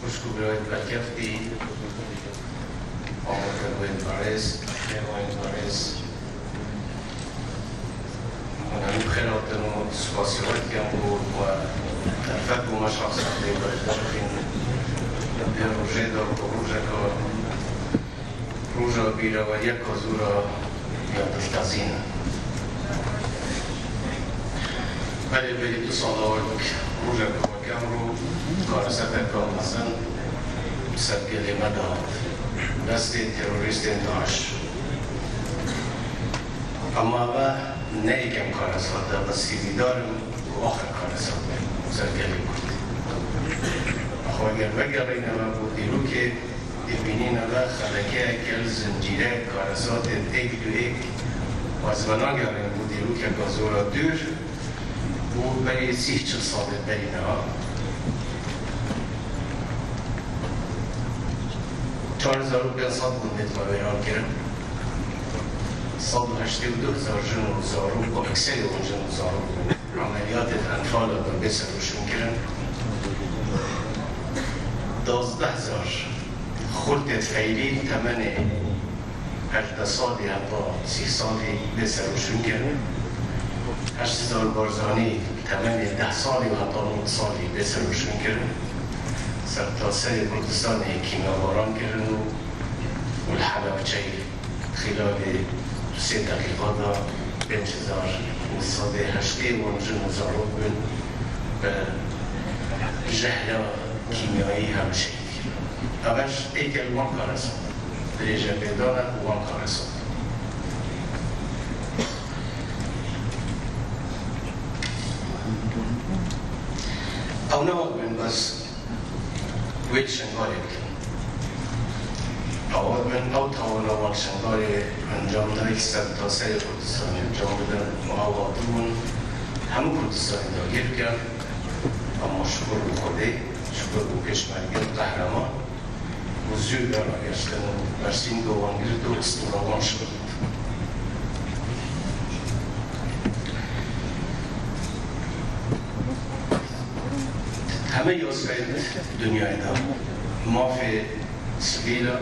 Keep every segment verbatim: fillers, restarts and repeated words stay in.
Xwişk û birayên berkeftî, amadegoyên berêz, mêvanên berêz, hûn hemû bi xêr hatin û spasî we dikim ku we derfet bû me şexsan tê berî derxîn. Di vê rojê de ku rojeka Roja bîreweriya Kazûra ya diltezîn e. Belê berî du sala wek rojek weke emro kareseteka mezin bi ser gelê me de hat destê terorîstên DAIŞ. Ema me ne yekem karesat e, ez hîvîdar im ku axir karesat be ser gelê Kurd. Xwe eger vegerîne me bo dîrokê, Dê bînî nebe xelekeyeke li zincîreyek karesatên êk du êk, ez venagerim bo dîrokeka zora dûr û berî sî çil salên berî niha. Çar hezar û pênc sed gundên me wêran kirin. Sed û heştê û du hezar jin û zarok, ku ekserê wan jin û zarok bûn. Emeliyatên Enfala de bê serûşûn kirin. Duwazdeh hezar xultê feylî temenê hejdeh salî heta sî salî bê serûşûn kirin. Heşt hezar barzanî temenê deh salî û heta nod salî bê serûşûn kirin. Sertaserê Kurdistanê kîmyabaran kirin û, û li Helebçeyê Xîlalê sê deqîqa de pênc hezar û sedê heştê wan jin û zarok bûn bi jehra kîmyayî hemû şehîd kirin. Ev ji êkel wan karesat, dirêje pêdana û wan karesat. Ew ne wek bin bes wê li Şingalê bikin. Ew wek bin ew tawana wan Şingalê encam dayî ser taserê Kurdistanê encam bidin û ew hatibûn hemû Kurdistanê dagîr bikin. Ema şukur bi Xwedê, şukur bi Pêşmerge û Qehreman. Û zû verageştin û bersînga wan girt û stûra wan şirt. Heme yasayên dinyayê de mafê sivîla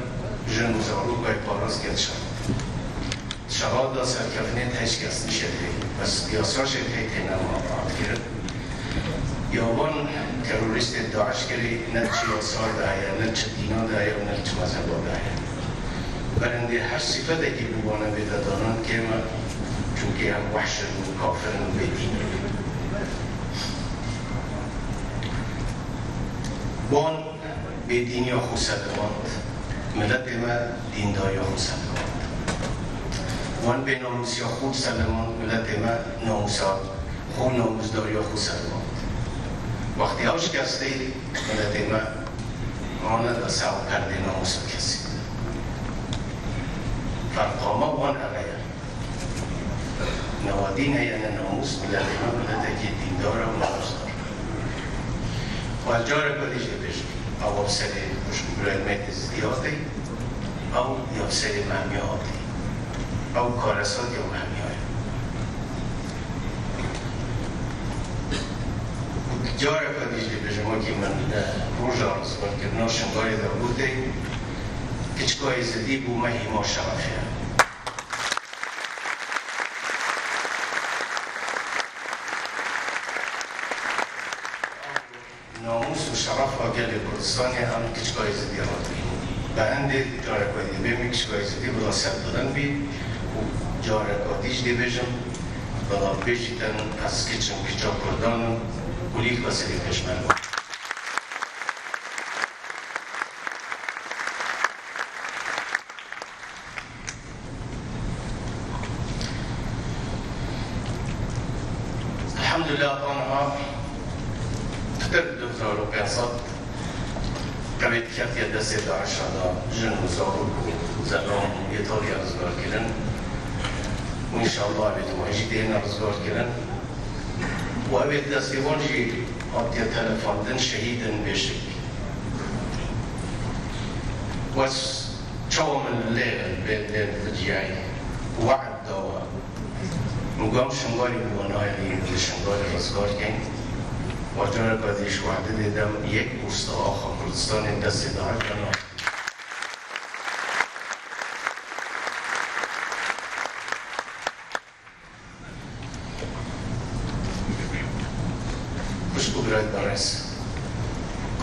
jin û zarokayê parastkê dişa. Şerada serkeftinê de hiç kes nişêrê, bes yasa jî pê têne muraat kirin. Ya van terorîstê DAIŞ kirî ne çi yasa de heye, ne çi dîna de heye û ne çi mezheba de heye. Berindê her sifetekî bo wana bête danan kêm e, çunkî em wehş in û kafir in û bêdîn in. Wan bêdîniya xwe selemand, miletê me dîndariya xwe selemand. Wan bênamûsiya xwe selemand, miletê me namûsa xwe û namûsdariya xwe selemand. Wextê ew şikestê, miletê me hane de ser perdê namûsa kesî. Ferqa me wan ev e. Ne wa dîn heye ne namûs, miletê me miletekî dîndar e û namûsdar e. Û ez careke dî jî dibêjim, ew bi serê xwişk û birayê me Êzidî hatî, ew ya bi serê me hemiya hatî. Ew karesatiya me hemiya ye. Careke dî jî dibêjim, wekî min, e, roja rizgarkirina Şingalê de gotê, kiçika Êzidî bo me hîma şerefê ye. Namûs û şerefa gelê Kurdistanê em kiçika Êzidî re dibînin. Berindê careka dî dibê min kiçika Êzidî bila serbilind bî û careka dî jî dibêjim, bila bêjîtin ez kiç im, kiça Kurdan im, kulîlka serê pêşmergan. Elhamdulillah, aniha pitir li du hezar û pênc sed qewêt ketiye destê DAIŞa de, jin û zarok û zelam û yê tadiye rizgar kirin. Û înşallah ev ê di wan jî dihêne rizgar kirin. Û ev ê destê wan jî hatiye telefandin şehîd in bêşik. Wes Çawa min lê, lê, lê biciyayî, we'd dawa. Min got, em Şingalê bi wanayê li Şingalê rizgar keyn. Bajarek Azîz Wehdidê dem yek posta axa Kurdistanê destê daye kena. Pişt û birayt berêz.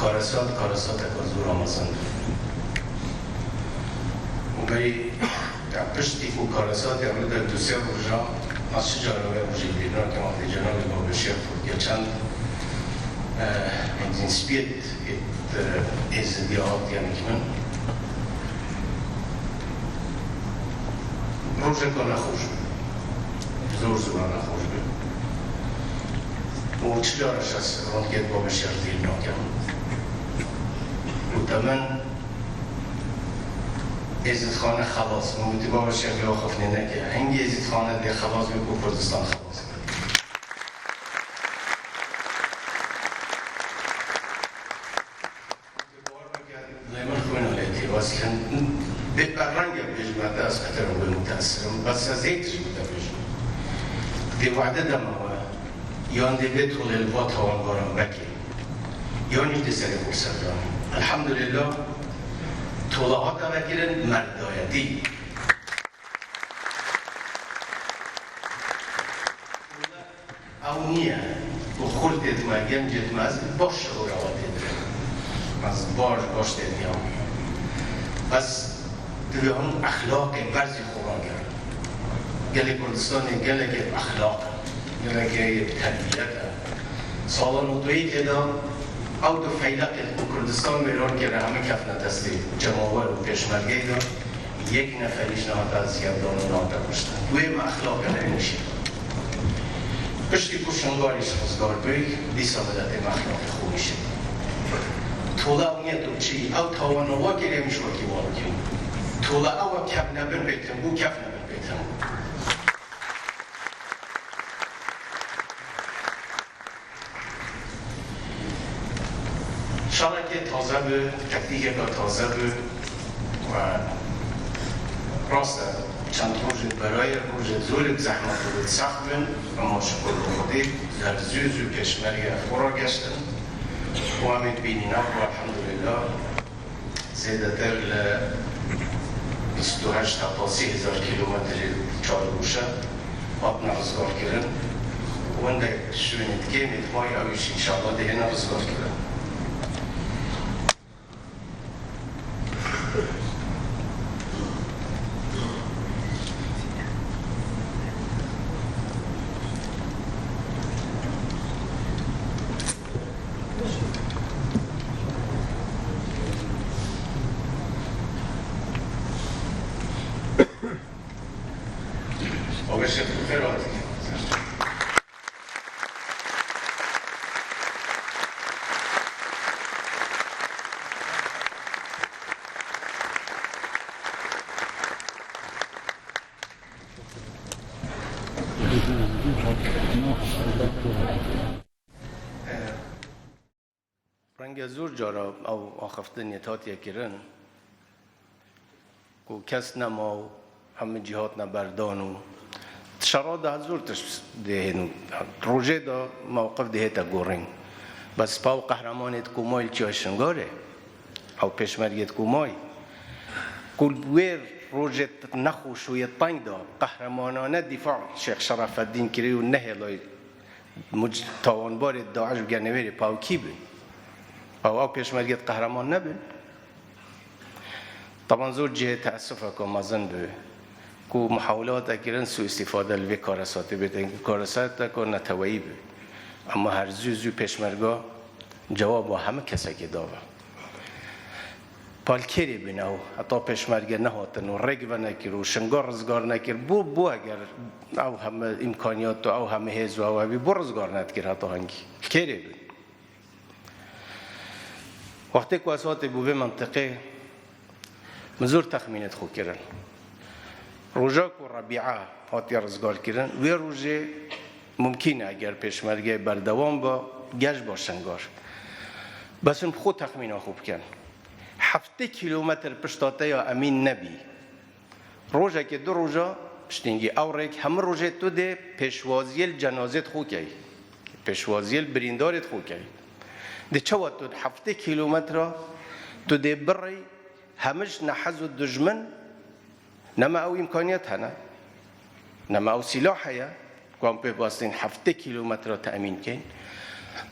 Karesat, karesateka zor a mezin. Û berî, ya, piştî ku karesatê ew li der du sê roja, ez çi cara wê rojê bîr nakim, wextê cenabê Babê Şêx got, geçen, eh, benzînspiyet, eh, êzidiya hatiye nik min. Rojeka nexweş bû. Zor zor a nexweş bû. Û çi cara ez rindkê Babê Şêx bîr nakim. Û te min Êzidxane xelas. Min gotî, Babê Şêx, lê axiftinê neke. Hingî Êzidxane dê xelas be ku Kurdistan xelas be. Lê min xwîna lê tê. Bes hin bê renge bêjim, heta ez xeterim bê mutesir im. Bes ez hê tijî te bêjim. Dê wade dema we, yan dê vê tolê li va tawanbaran vekê, yan jî dê serê xwe serdanê. Elhamdulillah, tola hate vekirin, merdaye dî. Ew niye ku xurt dêtime, genc dêtime, ez baş şiûra we tê dikim. Ez baş, baş tê diyam. Bes divê hûn exlaqê berzî xwe ragerin. Gelê Kurdistanê gelekê exlaq e, gelekê terbiyet e. Sala noteyê tê de ew du feyleqê ku Kurdistan wêran kire, hemî kefne destê cemawer û pêşmergeyê de. Yek neferî jî nehate ziyardan û nehate kuştin. Wê me exlaqê me nîşî. Piştî ku Şingalî ji rizgar bû, dîsa miletê me exlaqê xwe nîşî. Tola ew niye tu çi, ew tawana wa kirê min ji wekî wa bikî. Tola ew kevne bin bêtin bû, kevne bin bêtin bû. Şarekê taze bi, tektîkeka taze bi. Rast e, çend rojê berayê, rojê zorê bi zehmet û bi sext bin, ama şukur bi Xwedê, her zû zû pêşmerge xwe rageştin. Û em ê bînî nabû, elhamdulillah. Zêdetir li bîst û heşt heta sî hezar kîlometrê çargoşe hatine rizgarkirin. Wendek şûnê dikê mêdmayî ew jî înşallah dihêne rizgarkirin. Renge zor cara ew axiftinê hatiye kirin ku kes nema û hemî cî hatine berdan û di şera de zor tişt dê hên û rojê de mewqif dê hête gorîn. Bes pa ew qehremanê di komayî li çiya Şingalê, ew pêşmergê di komayî ku wê rojê nexweş û yê teng de qehremanane dîfa Şêx Şerefeddîn kirî û nehêlay Muc-, tawanbarê DAIŞ û genewêrê pawkî bin. Ew, ew pêşmergê qehreman nebin. Taban zor cihê teessufeke mezin bi ku muhawile hate kirin sûîstîfade li vê karesatê bête, ku karesateke neteweyî bi. Ema her zû zû pêşmerga cewaba hemî kesekê dabe. Pal kêrê bin ew, heta pêşmerge nehatin û rêk venekir û Şingal rizgar nekir, bû, bû eger ew heme îmkaniyat û ew heme hêz û ew hebî, bû rizgar nedikir heta hingî. Kêrê bin. Wextê ku ez hatê bû vê mentiqê, min zor texmînê xwe kirin. Roja ku Rebîa hatiye rizgarkirin, wê rojê mumkîn e eger pêşmerge berdewam ba, geş ba Şingal. Bes hûn bi xwe texmîna xwe bikin. Heftê kîlometr pişta te ya Emîn nebî. Rojekê du roja piştîngî ew rêk hemû rojê tu dê pêşwaziyê li cenazê xwe key. Pêşwaziyê li birîndarê xwe kerî. Di çawa tu heftê kîlometre tu dê birî, hemij nehez û dijmin, nema ew îmkaniyet hene, nema ew sîlah heye, ku em pê bastên heftê kîlometre temîn keyn.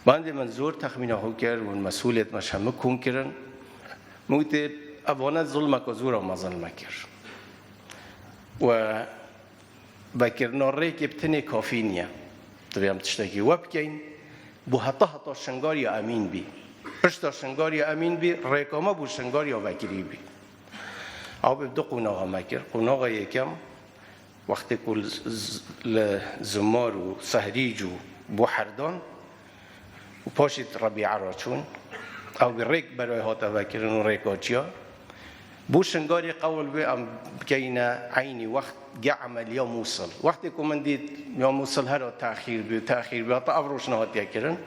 Bandê min zor texmîna xwe kir û mesûlêt me ji hemû kom kirin. Min wî tê, evane zulmeke zor a mezin me kir. We vekirina rêkê bi tenê kafî niye. Divê em tiştekî we bikeyn, bû heta heta Şingar ya emîn bî. Pişta Şingar ya emîn bî, rêka me bû Şingar ya vekirî bî. Ew bi du qonaxa me kir. Qonaxa yekem, wextê ku li z-, z-, li Zimar û Sehrîc û bû herdan, û paşî Rebîa re çûn. Ew bi rêk berayê hate vekirin û rêka çiya. Bû Şingarê qewil bû em bikeyne eynî wext ge emeliya Mûsil. Wextê ku min dît ya Mûsil hera texîr bû, texîr bû, heta ev roj nehatiye kirin.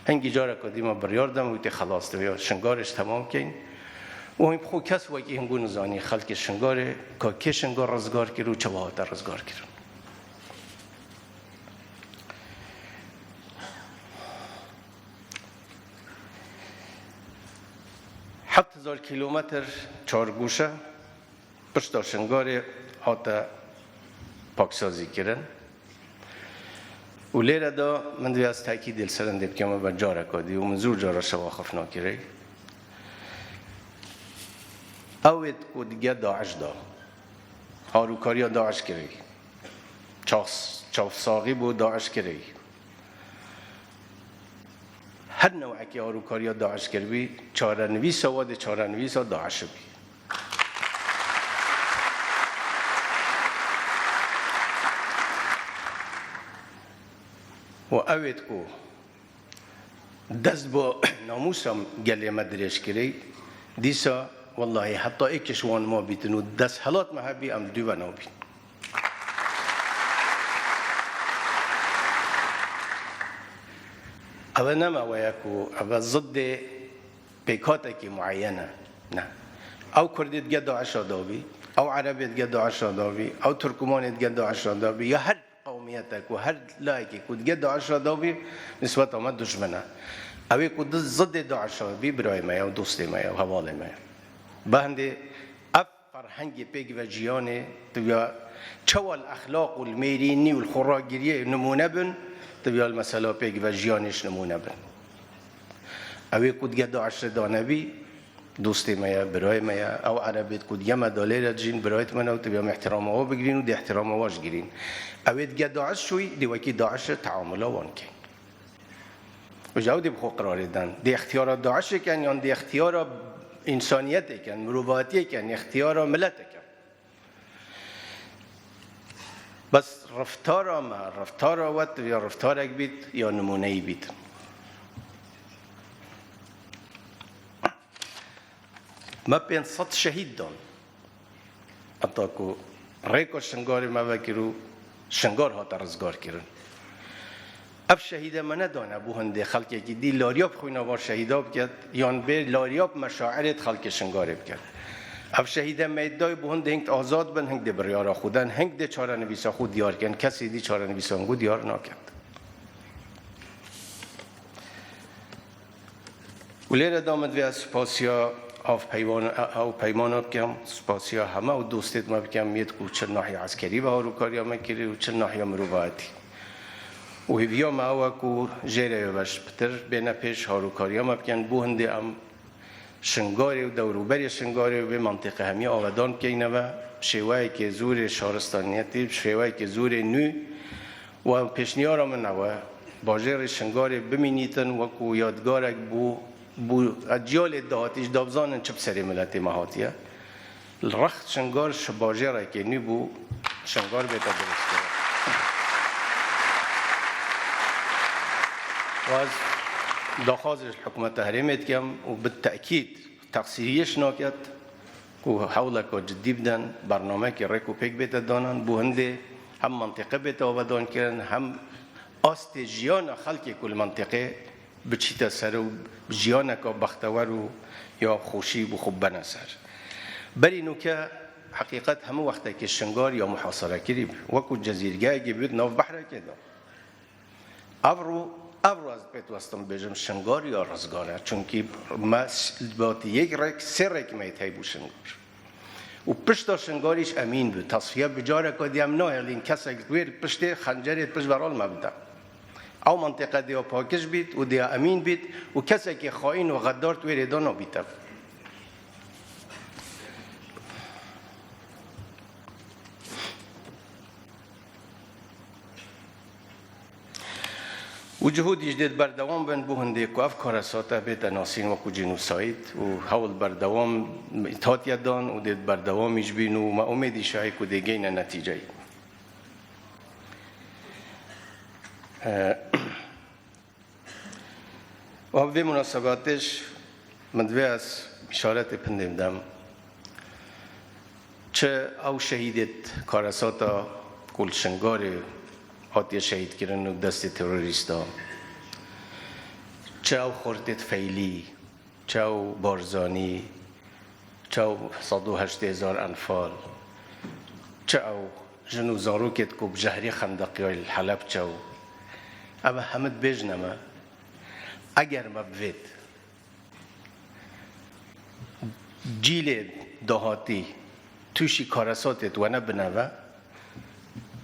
Hingî careke dî me biryar da, min wî tê xelas dibe ya Şingarê ji temam keyn. Û hîn bi xwe kes wekî hingû nizanî xelkê Şingarê, ka kê Şingar rizgar kir û çawa hate rizgar kirin. Heft hezar kîlometr çargûşe pişta Şingarê hate paksazî kirin. Û lêre de min divê ez tekîdê li ser hindê bikim, me careka dî û min zûr cara şewa xifna kirê. Ew ê ku dige DAIŞ da, harûkariya DAIŞ kirê. Çax-, çavsaxî bû DAIŞ kirê. Her newekî harûkariya DAIŞ kiribî, çarenivîsa we dê çarenivîsa DAIŞ bî. Û ew ê ku dest bo namûsa gelê me dirêj kirê, dîsa wellahî heta êk ji wan ma bîtin û desthilat me hebî, em li dû ve nabîn. Ev e ne me weye ku ev e ziddê pêkhatekî mueyen e. Ne. Ew Kurdê dige DAIŞa dabî, ew Erebê dige DAIŞa dabî, ew Turkumanê dige DAIŞa dabî, ya her qewmiyetek û her layekî ku dige DAIŞa dabî, nisbeta me dijmin e. Ew ê ku di zidê DAIŞa bî, birayê me ye û dostê me ye û hevalê me ye. Bi hindê ev ferhengê pêkvejiyanê, tu ya çawa li exlaq û li mêrînî û li xwe ragiriyê nimûne bin, tu ya li mesela pêkvejiyanê ji nimûne bin. Ew ê ku dige DAIŞê danebî, dostê me ye, birayê me ye, ew Erebêt ku dige me da lêre dijîn, birayêt me ne û tu ya em îhtirama we bigirîn û dê îhtirama we ji girîn. Ew ê dige DAIŞ çûyî, dê wekî DAIŞê teamula wan keyn. Û ji ew dê bi xwe qirarê den. Dê îxtiyara DAIŞê ken yan dê îxtiyara însaniyetê ken, mirovatiyê ken, îxtiyara miletê ken. Bes reftara me, reftara we tu ya reftarek bît ya nimûneyî bît. Me pênc sed şehîd dan. Heta ku rêka Şingarê me vekir û Şingar hate rizgar kirin. Ev şehîde me nedane bo hindê xelkekî dî lariya bi xwîna van şehîda biket, yan bê lariya bi meşairêt xelkê Şingarê biket. Ev şehîde me dayê bo hindê hing azad bin, hing dê biryara xwe den, hing dê çarenivîsa xwe diyar kin, kesê dî çarenivîsa hingû diyar naket. Û lêre de min divê ez spasiya ev peyman-, ev peymana bikim, spasiya heme ew dostêt me bikim, yêt ku çi nahiya eskerî ve harûkariya me kirî û çi nahiya mirovatî. Û hêviya me ew e ku jê re ve ji pitir bêne pêş harûkariya me bikin, bo hindê em Şingarê û dewrûberê Şingarê û vê mentiqe hemiya avedan bikeyne ve, şêweyekê zûrê şaristaniyetî, şêweyekê zûrê nû. Û ew pêşniyara min ew e, bajêrê Şingarê bimînîtin wekû yadgarek bû, bû eciyalê dahatî ji da bizanin çi bi serê miletê me hatiye. Li rext Şingar ji bajêrekê nû bû, Şingar bête dirêjkirin. Û ez daxwazê ji hikûmeta herêmê dikim û bi tekîd teqsîriyê ji naket ku hewleka cidî bidin, bernameyekê rêk û pêk bête danan, bo hindê hem mentiqe bête avedankirin, hem astê jiyana xelkê ku li mentiqê biçîte ser û jiyaneka bextewer û ya xweşî bi xwe bibene ser. Berî nûke heqîqet hemû wextekê Şingar ya muhaserekirî bû, wekû cezîrgehekê bû di nav behrekê de. Evro Ev raz pê diwestim bêjim Şingar ya rizgar e. Çunkî me s-, li batî yek rêk, sê rêk me yê tey bû Şingar. Û pişta Şingarî jî Emîn bû. Tasfiye bi careka dî em nahêlîn kesek wê piştê xencerê pişt ve ral me bide. Ew mentiqe diya Pakiz bît û diya Emîn bît û kesekî xaîn û xedar di wê rê de nabît ev. Û cihûdî jî dê berdewam bin bo hindê ku ev karesate bête nasîn wekû cînûsayd û hewl berdewam hatiye dan û dê berdewamî jî bîn û me umêdî şayî ku dê geyne netîceyê. E, Û bi vê munasebatê jî min divê ez îşaretê pindê bidem. Çi ew şehîdê karesata ku li Şingarê hatiye şehîdkirin û destê terorîsta, çi ew xortê feylî, çi ew Barzanî, çi ew sed û heştê hezar Enfal, çi ew jin û zarokêt ku bi jehrê xendeqiyayî li Helebçe û ev hemû dibêjine me, eger me bivêt cîlê dahatî tûşî karesatêt we nebine ve,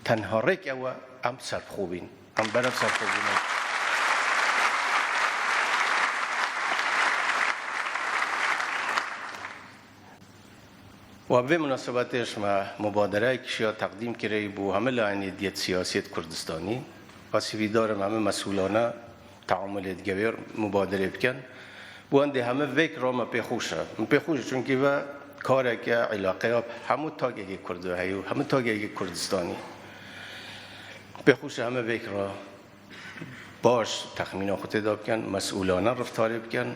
tenha rêk ew e, em serxwe bîn. Em berev serxwebûnê. Û bi vê munasebatê ji me mubadereyek şiya teqdîm kireyî bo hemû layînê diyet siyasiyê di Kurdistanî. Ez hîvîdar im hemû mesûlane teamulê digewêr mubaderê bikin. Bo hindê hemû vêk re me pê xweş e. Min pê xweş e, çunkî ve kareke, îlaqeya hemû tagekê Kurd ve heye û hemû tagekê Kurdistanî. Pê xweş e hemû vêk re baş texmîna xwe tê de bikin, mesûlane reftarê bikin.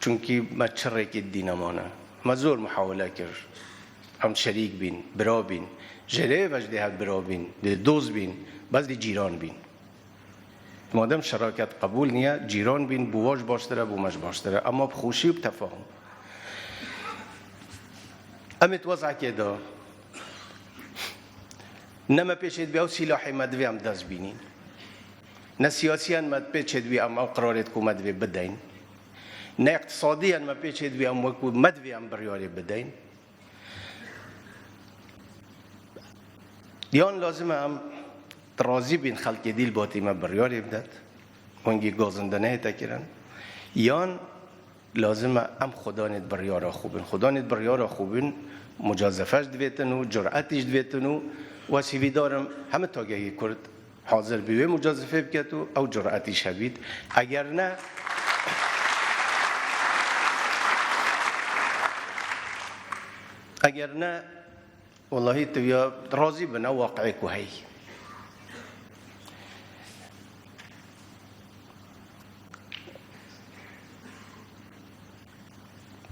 Çunkî me çi rêkê dî nemane. Me zor muhawele kir. Em şerîk bîn, bira bîn. Jêreyê ve jî dê hev bira bîn, dê dost bîn, bes dê cîran bîn. Madem şeraket qebûl niye, cîran bîn, bo wa jî baştir e, bo me jî baştir e. Ema bi xweşî û bi tefahum. Em ê di wezekê de ne me pêşê divê ew sîlahê me divê em dest bînîn. Ne siyasiyan me pêşê divê em ew qirarê ku me divê bideyn. Ne îqtisadiyan me pêşê divê em wekû me divê em biryarê bideyn. Yan lazim e em razî bîn xelkê dî li batî me biryarê bidet. Wengî gazinde nehête kirin. Yan lazim e em xwedanê di biryara xwe bin. Xwedanê di biryara xwe bin, mucazefe jî divêtin û curetî jî divêtin û ez hîvîdar im hemû tagekî Kurd hazir bî wê mucazefê biket û ew curetî jî hebît. Eger ne, eger ne, wellahî tu ya razî bin ew waqiê ku heyî.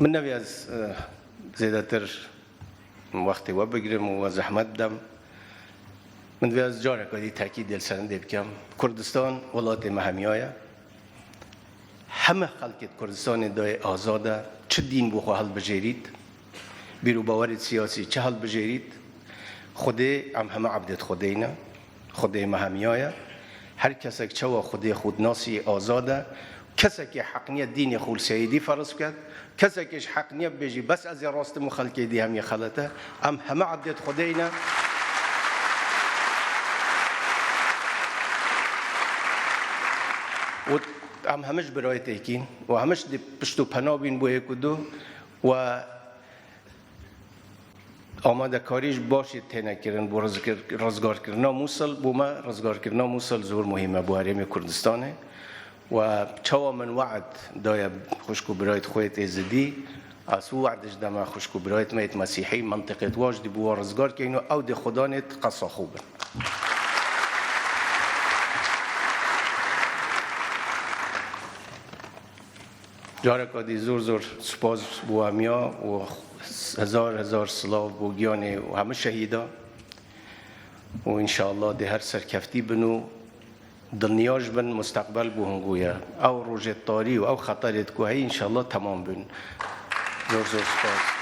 Min nevê ez, eh, zêdetir wextê we bigirim û we zehmet bidem. Min divê ez careke dî tekîdê li ser hindê bikim. Kurdistan welatê me hemiya ye. Heme xelkê Kurdistanê dayê azad e. Çi dîn bo xwe hilbijêrît, bîr û bawerê siyasî çi hilbijêrît, Xwedê em heme ebdêt Xwedê ne. Xwedê me hemiya ye. Her kesek çawa Xwedê xwe dinasî azad e. Kesekê heq niye dînê xwe li seyidî ferz biket. Kesekê ji heq niye bibêjî bes ez ê rast im û xelkê dî hemî xelet e. Em heme ebdêt Xwedê ne. Û em hemiş birayê têkîn û hemiş dê pişt û pena bîn bo yek û du û Amadekarî ji başê têne kirin bo rizgir-, rizgarkirina Mûsil. Bo me rizgarkirina Mûsil zor muhîm e bo herêmê Kurdistanê. We çawa min we'd daye xwişk û birayê xwe yê Êzidî, ez wî we'dê jî deme xwişk û birayê me yê Mesîhî, mentiqê wa jî dî bo wa rizgar keyn û ew dê xwedanê qesa xwe bin. Careka dî zor zor spas bo hemiya û hezar hezar silav bo giyanê û hemû şehîda. Û înşallah dê her serkeftî bin û dilniya jî bin, musteqbel bo hingû ye. Ew rojê tarî û ew xeterê ku heyî înşallah temam bin. Zor zor spas.